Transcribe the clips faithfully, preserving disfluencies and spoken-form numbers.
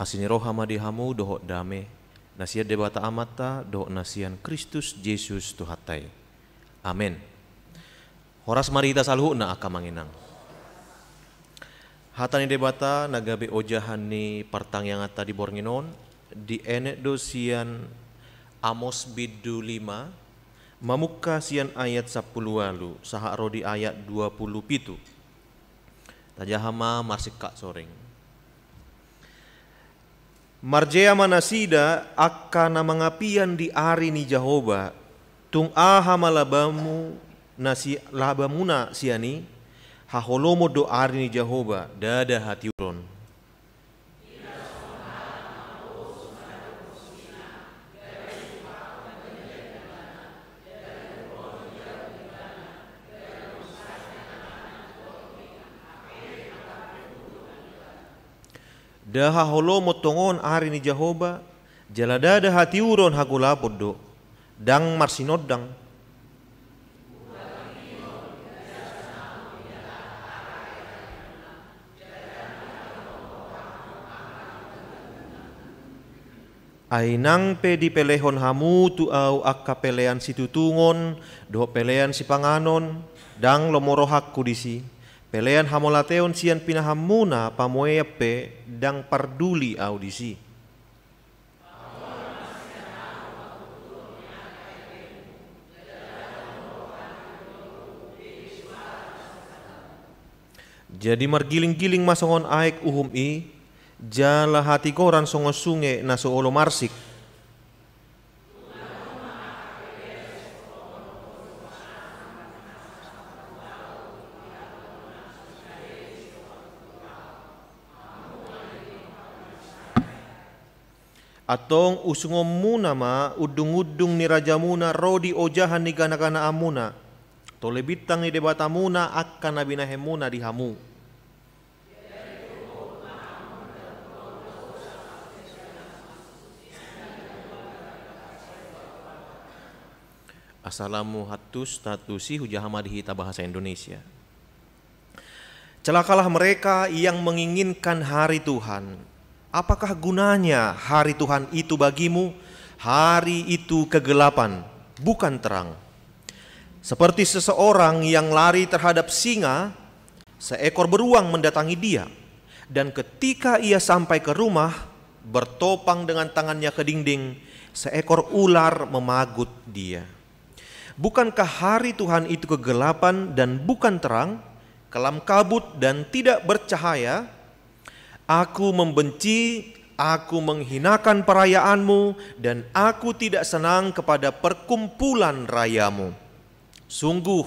Asi ni roha ma di hamu dohot dame, na sian Debata Amanta dohot na sian Kristus Jesus Tuhanta i. Amen. Horas ma di hita saluhutna angka amang inang. Hata ni Debata na gabe ojahan ni partangianganta di borngin on, dienet do sian Amos bindu lima, mamungka sian ayat sampulu ualu sahat ro di ayat dua pulu pitu. Tajaha ma marsingkat soring. Marjea ma nasida angka na mangapian di ari ni Jahowa, tung aha ma labamu na si-, labamuna sian i, haholomon do ari ni Jahowa, ndada hatiuron. Nda haholomon tongon ari ni Jahowa, jala ndada hatiuron hagolapon do, ndang marsinondang. Ai nang pe dipelehon hamu tu ahu angka pelean situtungon dohot pelean sipanganon, ndang lomo rohangku disi. Pelean hamauliateon sian pinahanmuna pamoean pe ndang parduli ahu disi. Jadi margiling-giling ma songon aek uhum i, jala hatigoran songon sunge na so olo marsik. Antong usungonmuna ma undung-undung ni rajamuna ro di ojahan ni gana-ganaanmuna, tole bintang ni debatamuna angka na binahenmuna di hamu. Asa lam huantusi, taantusi, hujaha ma di hita bahasa Indonesia. Celakalah mereka yang menginginkan hari Tuhan. Apakah gunanya hari Tuhan itu bagimu? Hari itu kegelapan, bukan terang. Seperti seseorang yang lari terhadap singa, seekor beruang mendatangi dia. Dan ketika ia sampai ke rumah, bertopang dengan tangannya ke dinding, seekor ular memagut dia. Bukankah hari Tuhan itu kegelapan dan bukan terang, kelam kabut dan tidak bercahaya? Aku membenci, aku menghinakan perayaanmu, dan aku tidak senang kepada perkumpulan rayamu. Sungguh,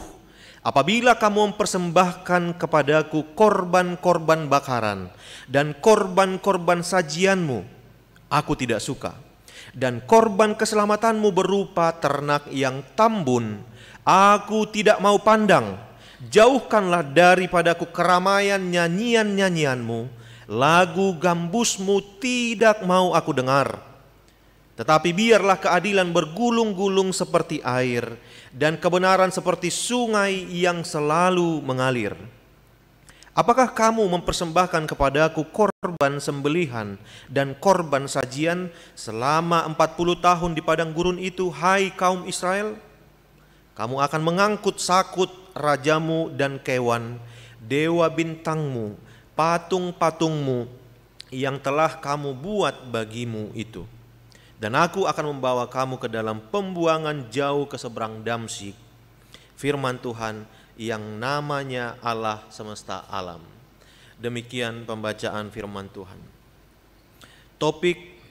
apabila kamu mempersembahkan kepadaku korban-korban bakaran dan korban-korban sajianmu, aku tidak suka. Dan korban keselamatanmu berupa ternak yang tambun, aku tidak mau pandang. Jauhkanlah daripadaku keramaian nyanyian-nyanyianmu, lagu gambusmu tidak mau aku dengar. Tetapi biarlah keadilan bergulung-gulung seperti air, dan kebenaran seperti sungai yang selalu mengalir. Apakah kamu mempersembahkan kepadaku korban sembelihan dan korban sajian selama empat puluh tahun di padang gurun itu, hai kaum Israel? Kamu akan mengangkut sakut rajamu dan kewan, dewa bintangmu, patung-patungmu yang telah kamu buat bagimu itu. Dan aku akan membawa kamu ke dalam pembuangan jauh ke seberang Damsyik. Firman Tuhan yang namanya Allah semesta alam. Demikian pembacaan firman Tuhan. Topik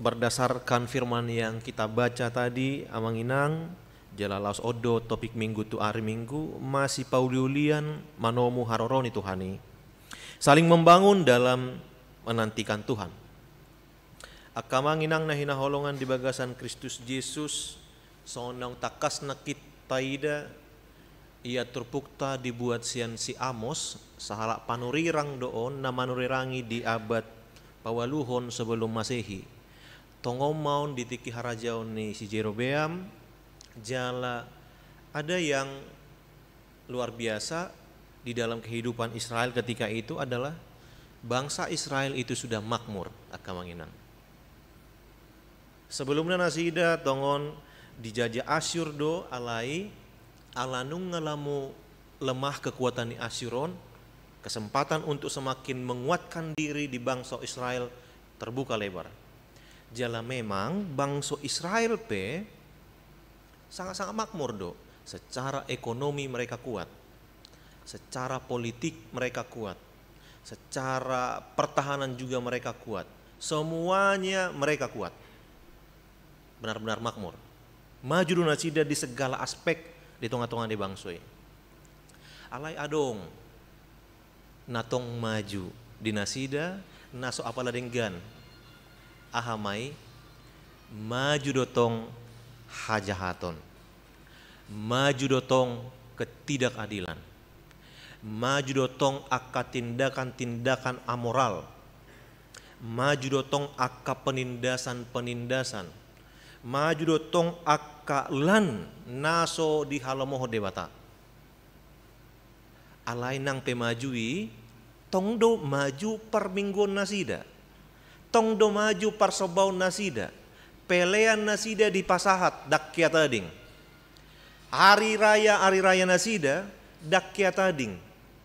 berdasarkan firman yang kita baca tadi, amang inang, jala laos on do topik Minggu tu ari Minggu, masipauliulian manomu haroro ni Tuhan i. Saling membangun dalam menantikan Tuhan. Angka amang inang na hinaholongan di bagasan Kristus Jesus, songon naung tangkas nangkin taida, ia turpukta dibuat sian si Amos, sahalak panurirang do on na manurirangi di abad paualuhon sebelum Masehi. Tongon ma on di tingki harajaon ni si Jerobeam, jala ada yang luar biasa di dalam kehidupan Israel ketika itu adalah Bangsa Israel itu sudah makmur, angka amang inang. Sebelumna nasida tongon dijajah Asyur do, alai ala nunga lam lemah kekuatan ni Asyur on, kesempatan untuk semakin menguatkan diri di bangsa Israel terbuka lebar. Jala memang bangsa Israel pe sangat-sangat makmur do. Secara ekonomi mereka kuat, secara politik mereka kuat, secara pertahanan juga mereka kuat. Semuanya mereka kuat. Benar-benar makmur. Maju do nasida di segala aspek di tonga-tonga ni bangso i. Alai adong na tong maju di nasida, na so apala denggan. Aha ma i? Maju do tong hajahaton. Maju do tong ketidakadilan. Maju do tong angka tindakan-tindakan amoral. Maju do tong angka penindasan-penindasan. Maju do tong angka lan na so dihalomohon Debata. Alai nang pe maju i, tong do maju parmingguon nasida. Tong do maju parsombaon nasida. Pelean nasida dipasahat, ndang hea tading. Ari raya, ari raya nasida, ndang hea tading.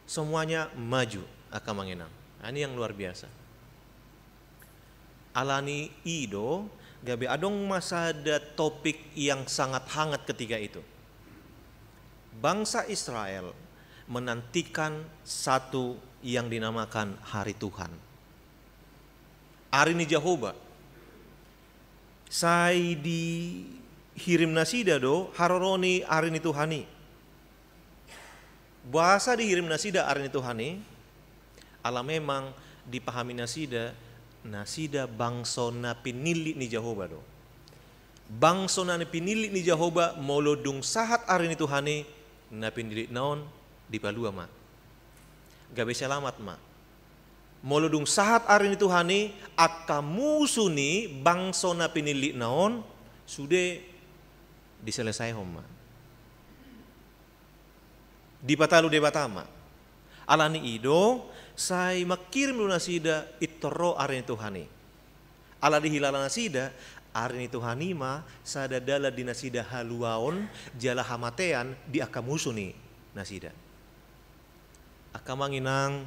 Semuanya maju, angka amang inang. Ini yang luar biasa. Alani i do, gabe adong ma sada topik yang sangat hangat ketika itu. Bangsa Israel menantikan satu yang dinamakan hari Tuhan. Ari ni Jahowa. Sai dihirim nasida do haroro ni ari ni Tuhan i. Boasa dihirim nasida ari ni Tuhan i? Ala memang dipahami nasida, nasida bangso na pinillit ni Jahowa do. Bangso na pinillit ni Jahowa, molo dung sahat ari ni Tuhan i, na pinillitna on dipalua ma. Gabe selamat ma. Molo dung sahat ari ni Tuhan i, angka musu ni bangso na pinillitna on sude diselesaihon ma. Dipatalu Debata ma. Alani i do, sai mangkirim do nasida pintor ro ari ni Tuhan i. Ala dihilala nasida, ari ni Tuhan i ma sada dalan di nasida haluaon jala hamatean di angka musu ni nasida. Angka amang inang,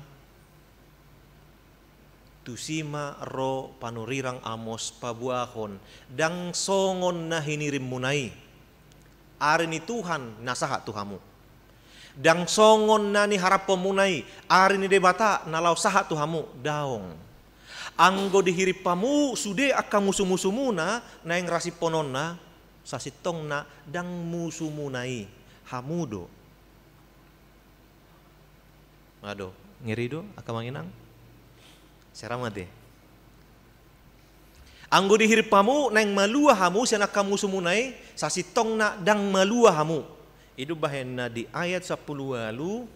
tusi ma ro panurirang Amos paboahon, ndang songon na hinirimuna i, ari ni Tuhan na sahat tu hamu. Ndang songon na niharapkonmuna i, ari ni Debata na laho sahat tu hamu, daong. Anggo dihirim hamu sude angka musu-musumuna naeng rasippononna, sasintongna ndang musumuna i, hamu do. Aduh, ngeri do, angka amang inang. Seramat i. Anggo dihirim hamu naeng malua hamu sian angka musumuna i, sasintongna ndang malua hamu. I do bahenna di ayat sampulu ualu,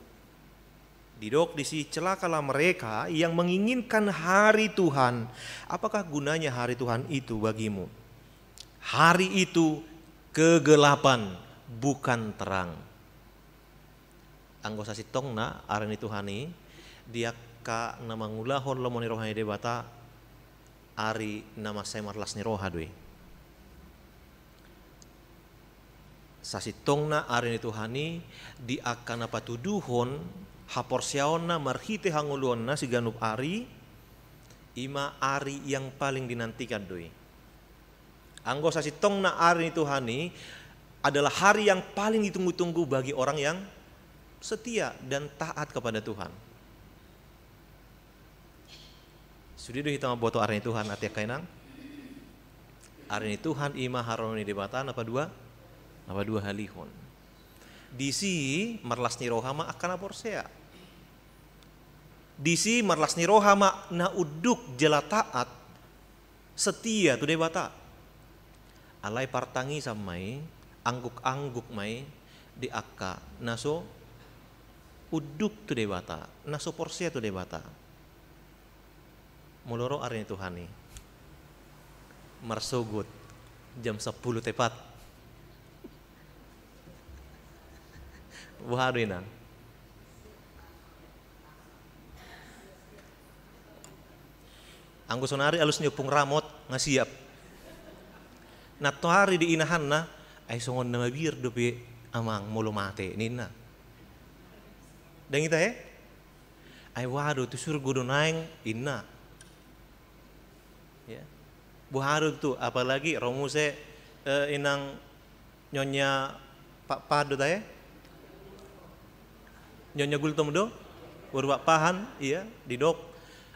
didok disi, celakalah mereka yang menginginkan hari Tuhan. Apakah gunanya hari Tuhan itu bagimu? Hari itu kegelapan, bukan terang. Anggo sasintongna ari ni Tuhan i, di angka na mangulahon lomo ni roha ni Debata, ari na mansai marlas ni roha do i. Sasintongna ari ni Tuhan i, di angka na patuduhon haporseaonna marhite hangoluonna siganup ari, i ma ari yang paling dinantikan do i. Anggo sasintongna ari ni Tuhan i adalah hari yang paling ditunggu-tunggu bagi orang yang setia dan taat kepada Tuhan. Sude do hita mamboto ari ni Tuhan, ate angka inang. Ari ni Tuhan i ma haroro ni Debata na padua, na paduahalihon. Disi marlas ni roha ma angka na porsea. Disi marlas ni roha ma na unduk jala taat, setia tu Debata. Alai partangisan ma i, angguk-angguk ma i di angka na so unduk tu Debata, na so porsea tu Debata. Molo ro ari ni Tuhan i, marsogot jam sampulu tepat. Boha do inang? Anggo sonari alus ni Ompung Ramot nga siap. Nantoari di inahanna, ai songon na mabiar dope amang molo mate ninna. Dang ita he? Ai boha do, tu surgo do naeng inna. Ya. Boha do tu, apalagi ro muse, eh, inang Nyonya Pakpahan do tahe? Nyonya Gultom do? Boru Pakpahan, iya, didok.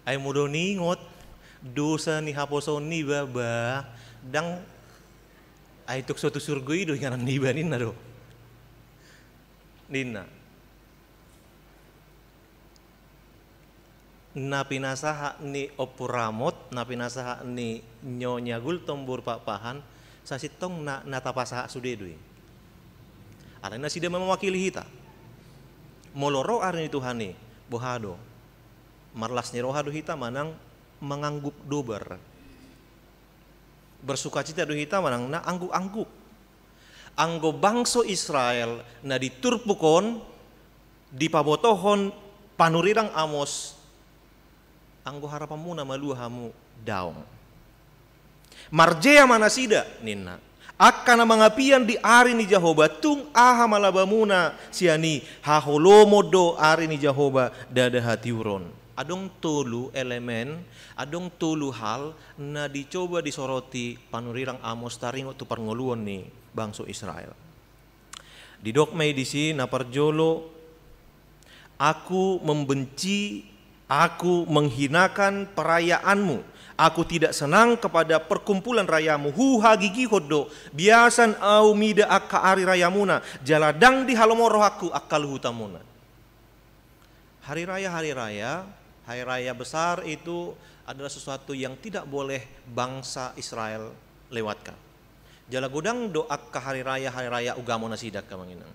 Ai molo niingot dosa ni haposoon niba, bah, dang, ai tung so tu surgo i do inganan niba ninna do. Ninna. Na pinasahat ni Ompung Ramot, na pinasahat ni Nyonya Gultom boru Pakpahan, sasintongna na tapasahat sude do i. Alai nasida ma mewakili hita. Molo ro ari ni Tuhan i, boha do? Marlas ni roha do hita manang mangangguk dobar? Bersukacita do hita manang na angguk-angguk? Anggo bangso Israel na di turpuk on dipabotohon panurirang Amos, anggo harapanmuna malua hamu, daong. Marjea ma nasida ninna, angka na mangapian di ari ni Jahowa, tung aha ma labamuna sian i? Haholomon do ari ni Jahowa, ndada hatiuron. Adong tolu elemen, adong tolu hal na dicoba disoroti panurirang Amos taringot tu parngoluon ni bangso Israel. Didok ma i disi, na parjolo, "Aku membenci, aku menghinakan perayaanmu. Aku tidak senang kepada perkumpulan rayamu. Huhagigihon do biasan ahu mida angka ari rayamuna, jala ndang di halomoan rohangku angka luhutanmuna." Hari raya, hari raya, hari raya besar itu adalah sesuatu yang tidak boleh bangsa Israel lewatkan. Jala godang do angka hari raya, hari raya ugamo nasida, angka amang inang.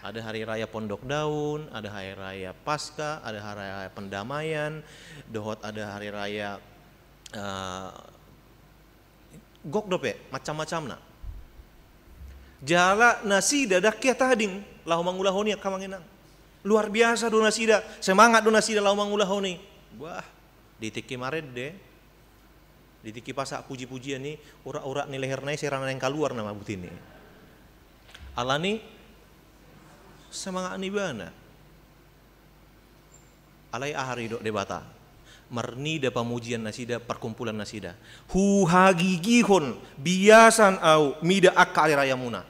Ada hari raya Pondok Daun, ada hari raya Paskah, ada hari raya Pendamaian, dohot ada hari raya, eh, gok dope, macam-macamna. Jala nasida ndang hea tading laho mangulahon i, angka amang inang. Luar biasa do nasida, semangat do nasida laho mangulahon i. Wah, di tingki marende, di tingki pasahat puji-pujian i, urat-urat ni leherna i sera naeng kaluar nama buti ni. Alani semangat ni ibana. Alai aha do didok Debata? Marnida pamujian nasida, parkumpulan nasida. Huhagigihon biasan ahu mida angka ari rayamuna.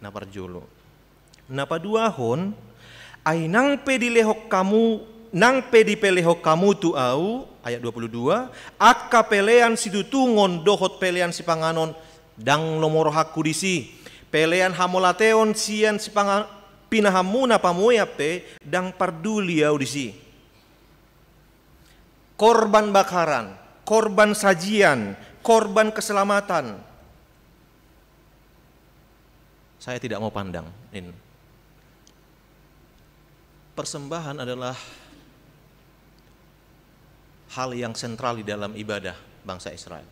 Na parjolo. Na paduahon, ai nang pe dilehon hamu, nang pe dipelehon hamu tu ahu, ayat dua puluh dua, angka pelean situtungon dohot pelean sipanganon, ndang lomo rohangku disi. Pelean hamauliateon sian sipanga-, pinahanmuna pamuean pe, ndang parduli ahu disi. Korban bakaran, korban sajian, korban keselamatan, saya tidak mau pandang. Ini. Persembahan adalah hal yang sentral di dalam ibadah bangsa Israel.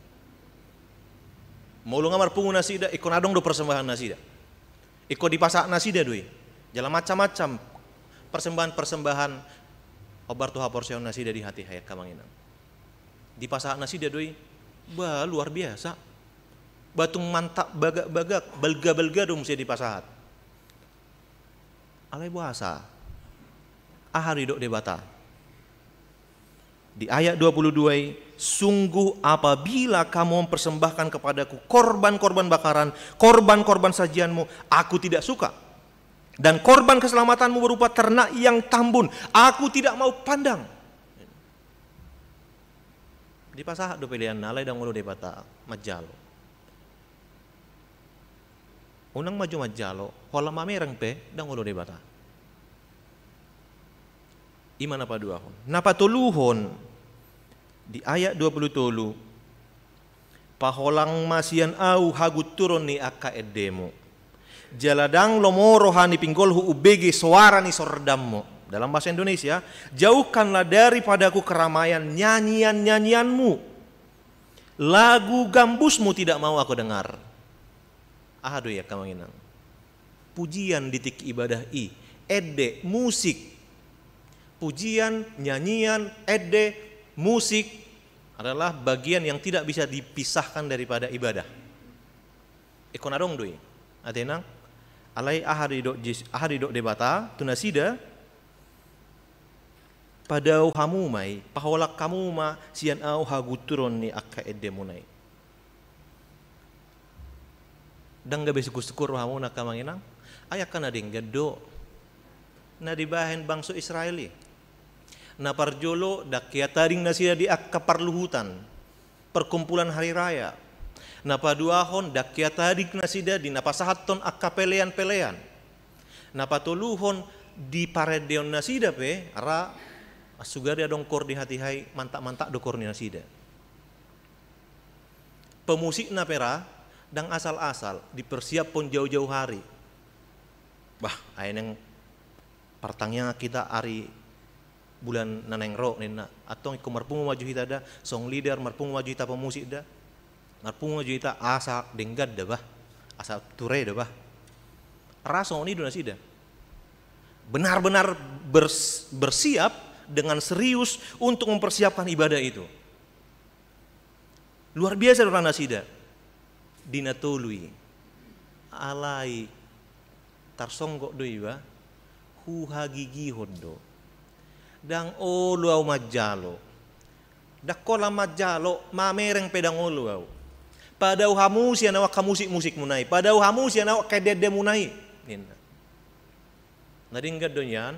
Molo nga marpungu nasida, ingkon adong do persembahan nasida. Ingkon dipasahat nasida do i. Jala macam-macam persembahan-persembahan hombar tu haporseaon nasida di hatiha i, angka amang inang. Dipasahat nasida do i. Bah, luar biasa. Bah, tung mantap bagak-bagak, balga-balga do muse dipasahat. Alai boasa? Aha do didok Debata? Di ayat dua puluh dua i, "Sungguh apabila kamu mempersembahkan kepadaku korban-korban bakaran, korban-korban sajianmu, aku tidak suka. Dan korban keselamatanmu berupa ternak yang tambun, aku tidak mau pandang." Dipasahat do peleanna, alai ndang olo Debata manjalo. Unang ma jo manjalo, holan mamereng pe ndang olo Debata. I ma na paduahon. Na patoluhon, di ayat dua puluh tolu, "Paholang ma sian ahu hagunturon ni angka endemu. Jala ndang lomo roha ni pinggolhu umbege soara ni sordanmu." Dalam bahasa Indonesia, "Jauhkanlah daripadaku keramaian nyanyian-nyanyianmu. Lagu gambusmu tidak mau aku dengar." Aha do i, angka amang inang? Pujian di tingki ibadah i, ende, musik. Pujian, nyanyian, ende, musik adalah bagian yang tidak bisa dipisahkan daripada ibadah. Ingkon adong do i. Ate nang, alai aha didok Jes-, aha didok Debata tu nasida? Padao hamu ma i, paholang hamu ma sian ahu hagunturon ni angka endemuna i. Ndang gabe sungkun-sungkun rohamuna angka amang inang? Ai angka na denggan do na dibahen bangso Israel i. Na parjolo, ndang hea tading nasida di angka parluhutan, perkumpulan hari raya. Na paduahon, ndang hea tading nasida di na pasahathon angka pelean-pelean. Na patoluhon, di parendeon nasida pe ra, sugari adong koor ni hatiha i, mantap-mantap do koor ni nasida. Pemusikna pe ra, ndang asal-asal, dipersiaphon jauh-jauh hari. Bah, ai naeng partangiangan hita ari bulan na naeng ro ninna. Antong ingkon marpungu ma jo hita da, song leader, marpungu ma jo hita pemusik da. Marpungu ma jo hita asa denggan da bah, asa ture da bah. Ra songon i do nasida. Benar-benar bers-, bersiap dengan serius untuk mempersiapkan ibadah itu. Luar biasa do ra nasida di na tolu i. Alai tarsonggot do iba, huhagigihon do. Ndang olo ahu manjalo. Ndang holan manjalo, mamereng pe ndang olo ahu. Padao hamu sian ahu angka musik-musikmuna i, padao hamu sian ahu angka ende-endemuna i, ninna. Na denggan do nian,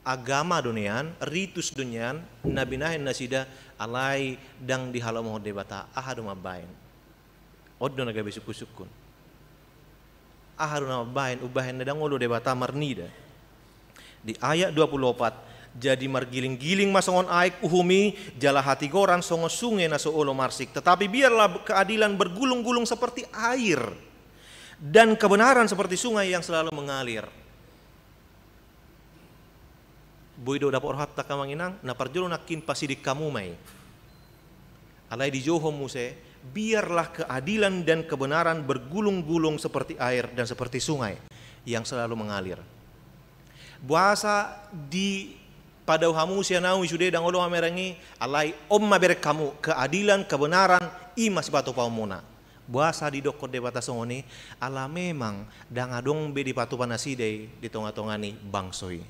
agama do nian, ritus do nian na binahen nasida, alai ndang dihalomohon Debata, aha do mambahen? On do na gabe sungkun-sungkun. Aha do na mambahen, umbahen na ndang olo Debata marnida? Di ayat dua puluh opat, jadi margiling-giling ma songon aek uhum i, jala hatigoran songon sunge na so olo marsik. Tetapi biarlah keadilan bergulung-gulung seperti air, dan kebenaran seperti sungai yang selalu mengalir. Boi do dapot rohanta angka amang inang, na parjolo nangkin pasiding hamu ma i. Alai dijouhon muse, biarlah keadilan dan kebenaran bergulung-gulung seperti air dan seperti sungai yang selalu mengalir. Boasa dipadao hamu sian ahu i sude ndang olo mamereng i, alai on mamereng hamu, keadilan, kebenaran, i ma sipatupaonmuna. Boasa didokkon Debata songon i? Ala memang ndang adong be dipatupa nasida i di tonga-tonga ni bangso i.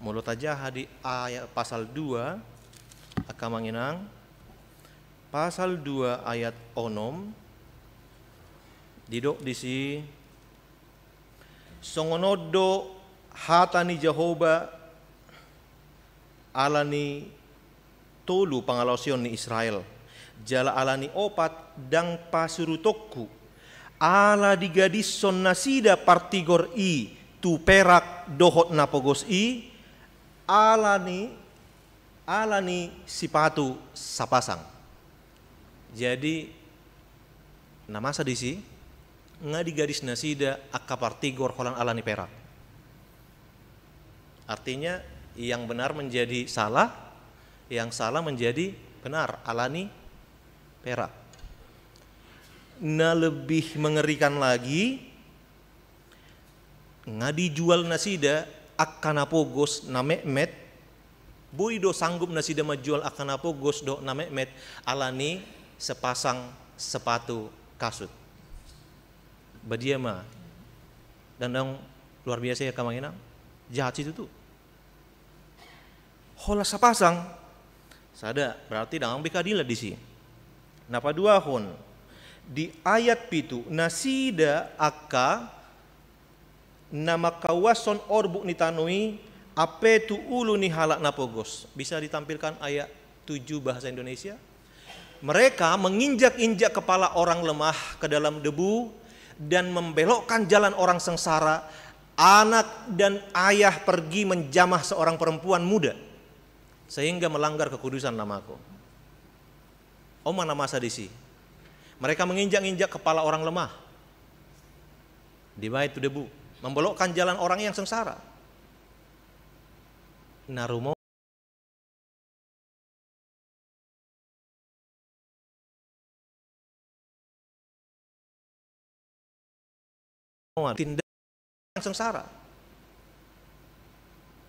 Molo tajaha di ayat pasal dua, angka amang inang, pasal dua ayat onom, didok disi, songon on do hata ni Jahowa ala ni tolu pangalaosion ni Israel, jala ala ni opat ndang pasurutonku, ala digadishon nasida partigor i tu perak dohot na pogos i, ala ni, ala ni sipatu sapasang. Jadi, na masa disi, nga digadis nasida angka partigor holan ala ni perak. Artinya, yang benar menjadi salah, yang salah menjadi benar, ala ni perak. Na lebih mengerikan lagi, nga dijual nasida angka na pogos na metmet, boi do sanggup nasida manjual angka na pogos dohot na metmet, ala ni sepasang sepatu kasut. Badia ma. Ndang adong luar biasa i angka amang inang, jahat situtu. Holan sapasang, sada, berarti ndang adong be keadilan disi. Na paduahon, di ayat pitu, nasida angka na mangkauashon orbuk ni tano i, ampe tu ulu ni halak na pogos. Bisa ditampilkan ayat tujuh bahasa Indonesia? Mereka menginjak-injak kepala orang lemah ke dalam debu dan membelokkan jalan orang sengsara, anak dan ayah pergi menjamah seorang perempuan muda, sehingga melanggar kekudusan namaku. On ma na masa disi. Mereka menginjak-injak kepala orang lemah. Dibaen tu debu. Membelokkan jalan orang yang sengsara. Na rumoan tindakan sengsara.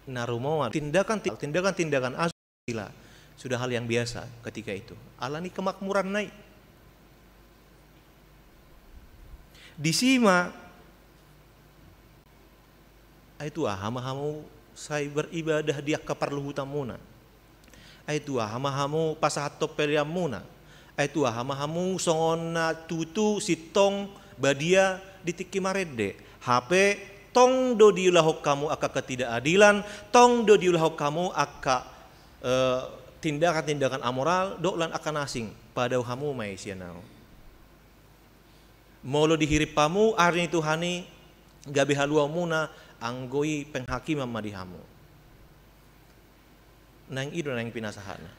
na rumoan, tindakan, tindakan-tindakan asusila sudah hal yang biasa ketika itu. Alani kemakmuranna i. Disi ma, ai tu aha ma hamu sai beribadah di angka parluhutanmuna? Ai tu aha ma hamu pasahathon peleanmuna? Ai tu aha ma hamu songon na tutu sintong badia di tingki marende? Hape tong do diulahon hamu angka ketidakadilan, tong do diulahon hamu angka, eh, tindakan-tindakan amoral, dohot lan angka na asing. Padao hamu ma i sian ahu. Molo dihirim hamu ari ni Tuhan i, gabe haluaonmuna, anggo i penghakiman ma di hamu. Naeng i do naeng pinasahatna.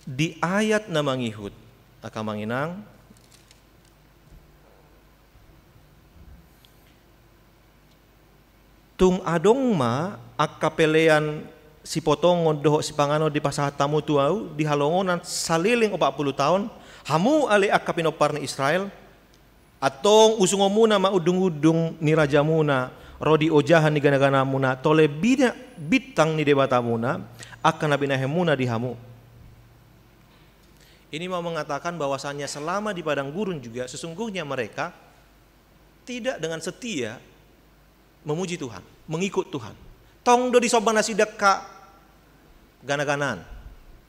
Di ayat na mangihut, angka amang inang, tung adong ma angka pelean sipotongon dohot sipanganon dipasahat hamu tu ahu di halongonan saleleng opat pulu taon, hamu ale angka pinompar ni Israel, antong usungonmuna ma undung-undung ni rajamuna, ro di ojahan ni gana-ganamuna, tole bina-, bintang ni debatamuna, angka na binahenmuna di hamu. Ini mau mengatakan bahwasanya selama di padang gurun juga sesungguhnya mereka tidak dengan setia memuji Tuhan, mengikut Tuhan. Tong do disomba nasida angka gana-ganaan.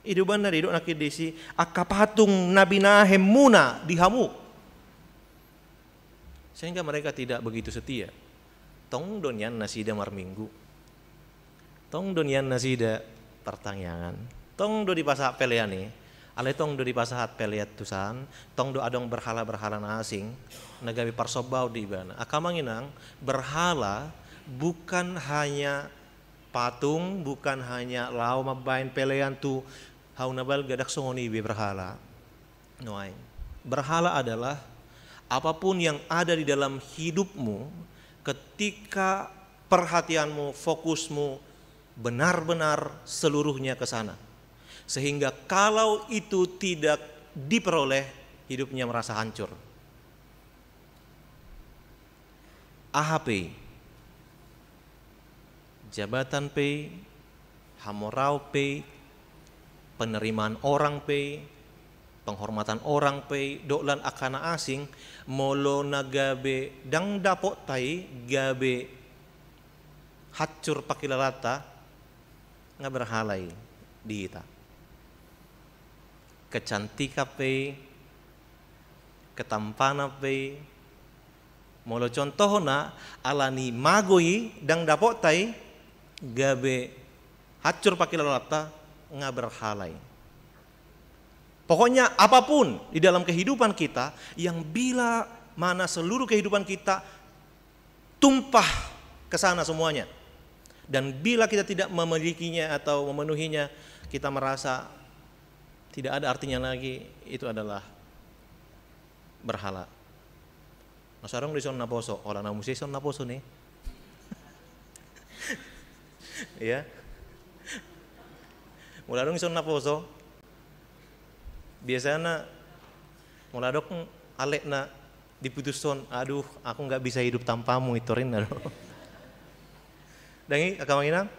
I do umbahen na didok nangkin disi, angka patung na binahenmuna di hamu. Sehingga mereka tidak begitu setia. Tong do nian nasida marminggu. Tong do nian nasida partangiangan. Tong do dipasahat pelean i. Alai tong do dipasahat pelean tusan, tong do adong berhala-berhala na asing, na gabe parsombaon di ibana. Angka amang inang, berhala bukan hanya patung, bukan hanya laho mambahen pelean tu hau na balga, ndang songon i be berhala. Nuaeng. Berhala adalah apapun yang ada di dalam hidupmu ketika perhatianmu, fokusmu benar-benar seluruhnya ke sana. Sehingga kalau itu tidak diperoleh, hidupnya merasa hancur. Aha pe i, jabatan pe i, hamoraon pe i, penerimaan orang pe i, penghormatan orang pe i, dohot lan angka na asing, molo na gabe ndang dapotta i, gabe hancur pangkilalanta, nga berhala i di hita. Kecantikan pe i, ketampanan pe i, molo contohna, alani mago i, ndang dapotta i, gabe hancur pangkilalanta, nga berhala i. Pokoknya apapun di dalam kehidupan kita yang bila mana seluruh kehidupan kita tumpah ke sana semuanya. Dan bila kita tidak memilikinya atau memenuhinya, kita merasa tidak ada artinya lagi, itu adalah berhala. Masa adong do dison na poso, holan ahu muse dison na poso ni. Iya. Molo adong dison na poso, biasana molo adong alekna diputushon, "Aduh, aku nggak bisa hidup tanpamu," i torinna do. Ndang i, angka amang inang?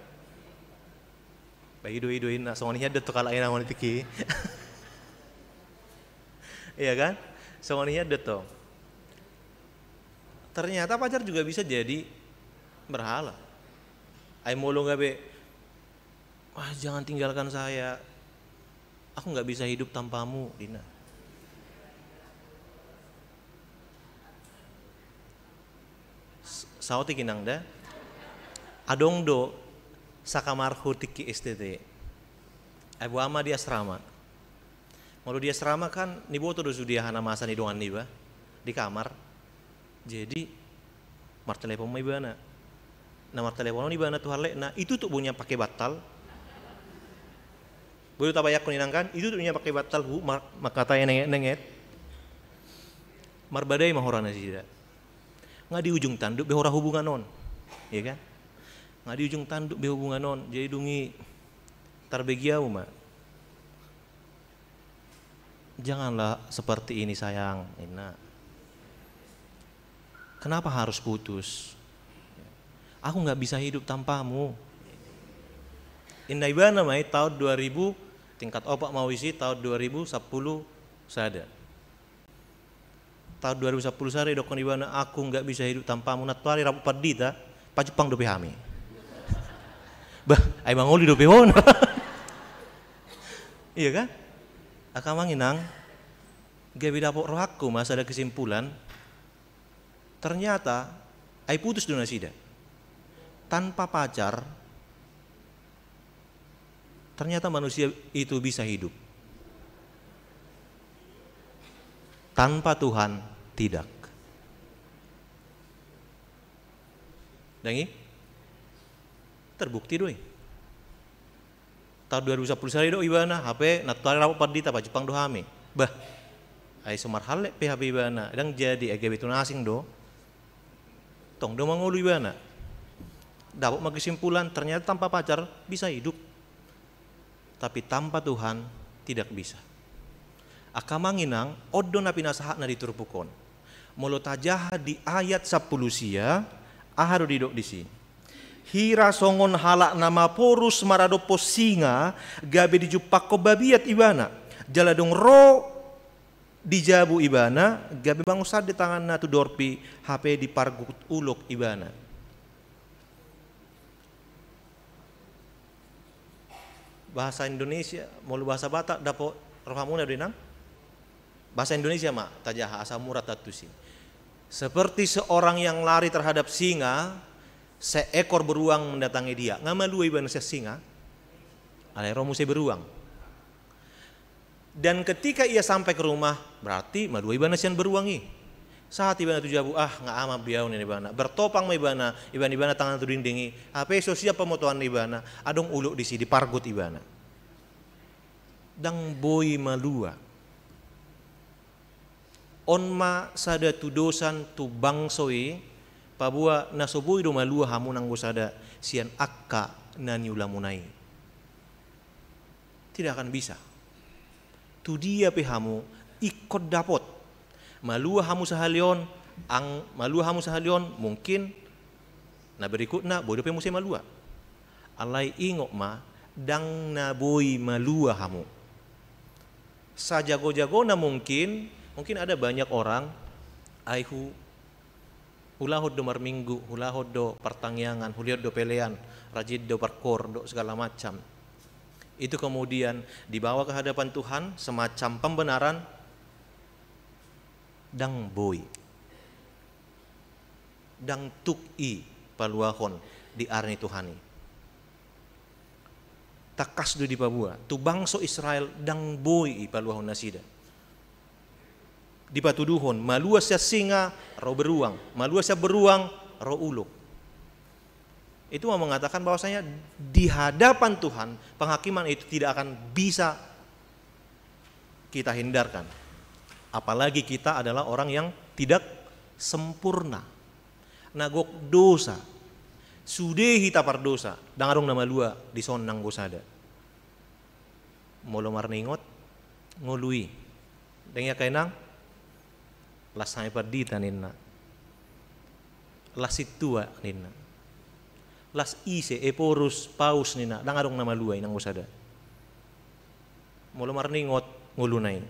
Ba i do, i do inna, songon i do tong halak inang on i tingki. Iya kan? Songon i do tong. Ternyata pacar juga bisa jadi berhala. Ai molo gabe, "Wah, jangan tinggalkan saya. Aku nggak bisa hidup tanpamu," ninna. S-, saotik inang da. Adong do sakamarhu tingki S T T. Ai boha ma di asrama. Molo di asrama kan niboto do sude aha na masa ni dongan niba di kamar. Jadi martelepon ma ibana. Na martelepon on ibana tu halekna, itutup boha nian pake bantal. Boi do tabayangkon inang kan, itutup nian pake bantal, hu-, mar-, mangkatai nenget-nenget. Marbadai ma hora nasida. Nga di ujung tanduk be hora hubungan on. Iya kan? Nga di ujung tanduk be hubungan on. Jadi dung i tarbege ahu ma. "Janganlah seperti ini, sayang," ninna. "Kenapa harus putus? Aku nggak bisa hidup tanpamu. Inna ibana ma i taon dua ribu, tingkat opat ma au isi taon dua ribu sampulu sada. Taon dua ribu sampulu sada didokkon ibana, aku nggak bisa hidup tanpamu, nantoari rap pandita, pajumpang dope hami. Bah, ai mangoli dope hona. Iya kan? Angka amang inang, gabe dapot rohangku ma sada kesimpulan, ternyata, ai putus do nasida. Tanpa pacar, ternyata manusia itu bisa hidup. Tanpa Tuhan, tidak. Dang i? Terbukti do i. Taon dua ribu sampulu sada do ibana, hape nantoari rap pandita, pajumpang do hami. Bah, ai so marhallet pe hape ibana, dang jadi, ai gabe tu na asing do. Tong do mangolu ibana. Dapot ma kesimpulan, ternyata tanpa pacar bisa hidup. Tapi tanpa Tuhan tidak bisa. Angka amang inang, on do na pinasahatna di turpuk on. Molo tajaha di ayat sampulu sia, aha do didok disi? Hira songon halak na maporus maradophon singa, gabe dijumpangkon babiat ibana. Jala dung ro di jabu ibana, gabe mangusande tanganna tu dorpi, hape dipargut ulok ibana. Bahasa Indonesia, molo bahasa Batak, dapot rohamuna do inang? Bahasa Indonesia ma tajaha asa murah taantusi. Seperti seorang yang lari terhadap singa, seekor beruang mendatangi dia. Nga malua ibana sian singa, alai ro muse beruang. Dan ketika ia sampai ke rumah, berarti malua ibana sian beruang i. Sahat ibana tu jabu, ah, nga aha be au, ninna ibana. Bertopang ma ibana, ibaen ibana tanganna tu dinding i. Hape so siap pamotoanna ibana, adong ulok disi, dipargut ibana. Dang boi malua. On ma sada tudosan tu bangso i, paboa na so boi do malua hamu nanggo sada sian angka na niulamuna i. Tidak akan bisa. Tu dia pe hamu, ingkon dapot. Malua hamu sahali on, ang-, malua hamu sahali on, mungkin na berikutna boi dope muse malua. Alai ingot ma, dang na boi malua hamu. Sajago-jagona mungkin, mungkin ada banyak orang, ai hu-, hulahon do marminggu, hulahon do partangiangan, hulahon do pelean, rajin do parkoor, do segala macam. Itu kemudian dibawa ke hadapan Tuhan semacam pembenaran, dang boi. Dang tuk i paluahon di ari ni Tuhan i. Tangkas do dipaboa, tu bangso Israel dang boi i paluahon nasida. Dipatuduhon, malua sian singa, ro beruang, malua sian beruang, ro ulok. Itu mau mengatakan bahwasanya di hadapan Tuhan, penghakiman itu tidak akan bisa kita hindarkan. Apalagi kita adalah orang yang tidak sempurna. Na gok dosa. Sude hita pardosa, dang adong na malua dison nanggo sada. Molo marningot, ngolu i. Dang i angka inang, las hami pandita ninna. Las sintua ninna. Las ise, Ephorus, Paus ninna, dang adong na malua i nanggo sada. Molo marningot ngoluna i.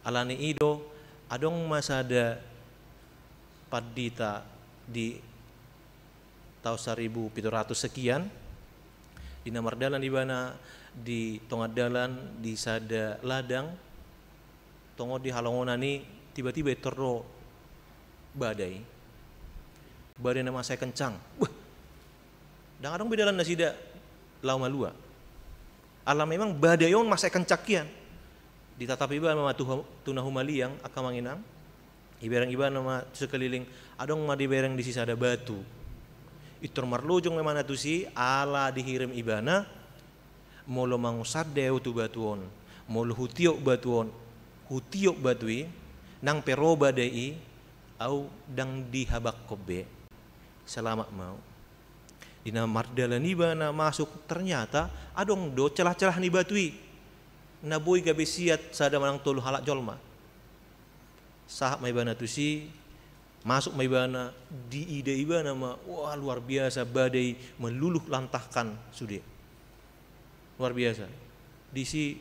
Alani i do, adong ma sada pandita di taon saribu pitu ratus sekian, di na mardalan ibana di tonga dalan di sada ladang, tongon di halongonan i tiba-tiba intor ro badai. Badai na masa i kencang. Wah, dang adong be dalan nasida laho malua. Ala memang badai on masa i kencang hian. Ditatap ibana ma tu, tu na humaliang, angka amang inang. Ibereng ibana ma tu sekeliling, adong ma dibereng disi sada batu. Intor marlojong ma ibana tusi, ala dihirim ibana, molo mangusande au tu batu on, molo hutiop batu on, hutiop batu i, nang pe ro badai i, au dang dihabanghon be. Selamat ma au. Di na mardalan ibana masuk, ternyata adong do celah-celah ni batu i. Na boi gabe siat sada manang tolu halak jolma. Sahat ma ibana tusi, Masuk ma ibana, diida ibana ma, wah, luar biasa, badai meluluh lantahkan sude. Luar biasa. Disi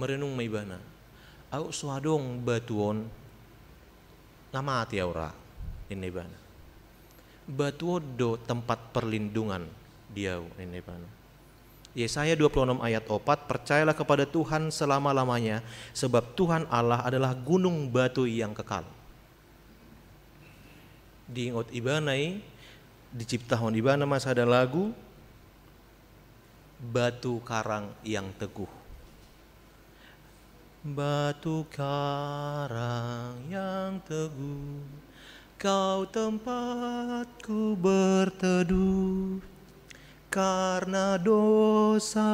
merenung ma ibana, "Au so adong batu on, nga mate au ra," ninna ibana. "Batu on do tempat perlindungan di au," ninna ibana. Yesaya dua puluh enam ayat opat, "Percayalah kepada Tuhan selama-lamanya, sebab Tuhan Allah adalah gunung batu yang kekal." Diingot ibana i, diciptahon ibana ma sada lagu, Batu Karang yang Teguh. Batu karang yang teguh, kau tempatku berteduh. Karena dosaku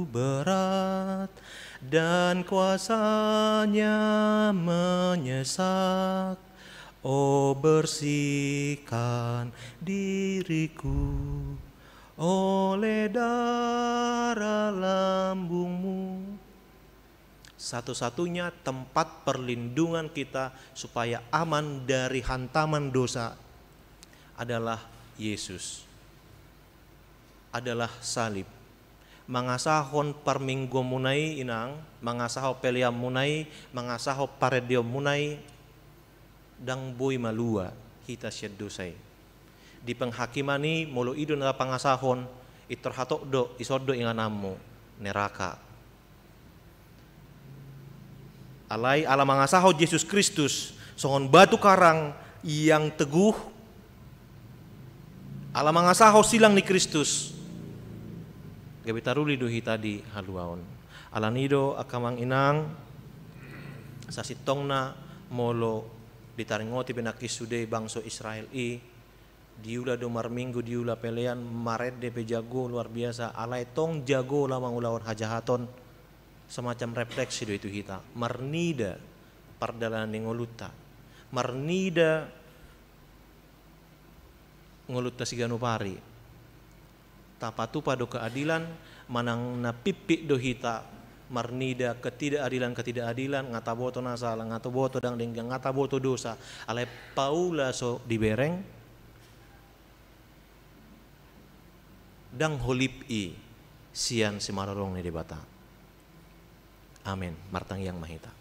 berat dan kuasanya menyesak, oh, bersihkan diriku oleh darah lambungmu. Satu-satunya tempat perlindungan kita supaya aman dari hantaman dosa adalah Yesus, adalah salib. Mangasahon parmingguonmuna i, inang, mangasahon peleanmuna i, mangasahon parendeonmuna i, ndang boi malua hita sian dosa i. Di penghakiman i, molo i do na pangasahon, pintor hatop do, dison do ingananmu, neraka. Alai ala mangasahon Jesus Kristus songon batu karang yang teguh, ala mangasahon silang ni Kristus, gabe taruli do hita di haluaon. Alani do, angka amang inang, sasintongna molo ditaringoti be nangkin sude bangso Israel i, diula do marminggu, diula pelean, marende pe jago luar biasa, alai tong jago laho mangulahon hajahaton, semacam refleksi do i tu hita, marnida pardalanan ni ngolunta, marnida ngolunta siganup ari. Tapatupa do keadilan, manang na pimpit do hita marnida ketidakadilan-ketidakadilan, nga taboto na sala, nga taboto ndang denggan, nga taboto dosa, alai paula so dibereng, ndang holip i sian simalolong ni Debata. Amen. Martangiang ma hita.